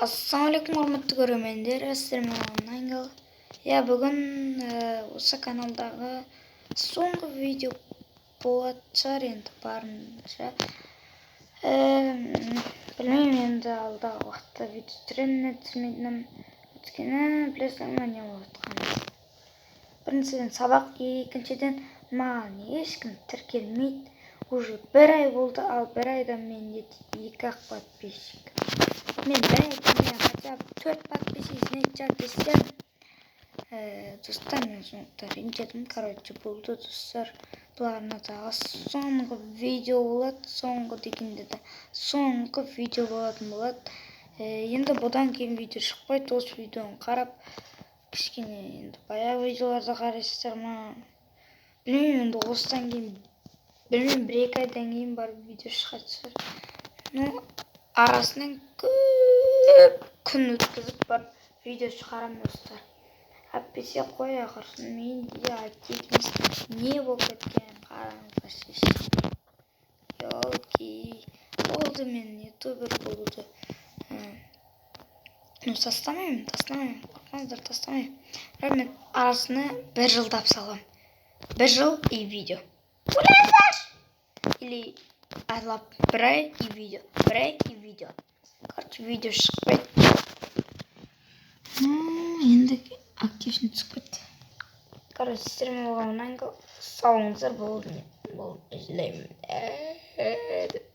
Ассалаумағалейкум, құрметті көрермендер! Сіздермен Ангел. Иә, бүгін осы каналдағы соңғы видео болатын шығар енді барынша. Білмеймін енді, алдағы уақытта видео түсіремін ме, түсірмейтінім. Өйткені білесіздер ме не болып жатқанын? Біріншіден, сабақ, екіншіден, маған ешкім тіркелмейді. Уже бір ай болды, ал бір айда менде екі ақ подписчик. Мен бір айда мен хотя бы төрт подписчик жинайтын шығар десем, достар, мен сондықтан ренжідім. Короче, болды, достар, бұл арнадағы соңғы видео болады. Соңғы дегенде де соңғы видео болатын болады. Енді бұдан кейін видео шықпайды. Осы видеоны қарап, кішкене енді баяғы видеоларды қарайсыздар ма, білмеймін. Енді осыдан кейін, білмеймін, 1-2 айдан кейін барып видео шығатын шығар. Ну, арасынан көп күн өткізіп барып видео шығарамын, достар. Әйтпесе қоя құрсын, менде активность не болып кеткен, қараңыздаршы. Елки, болды, мен ютубер болуды, ну, тастамаймын, тастамаймын, қорықпаңыздар, тастамаймын. Бірақ мен арасына бір жылдап саламын, бір жыл и видео или айлап бір ай и видео, бір ай и видео. Короче, видео шықпайды. Ну, енді активность түсіп кетті. Короче, сіздермен болған Ангел. Сау болыңыздар. Болды, болды, жылаймын деп.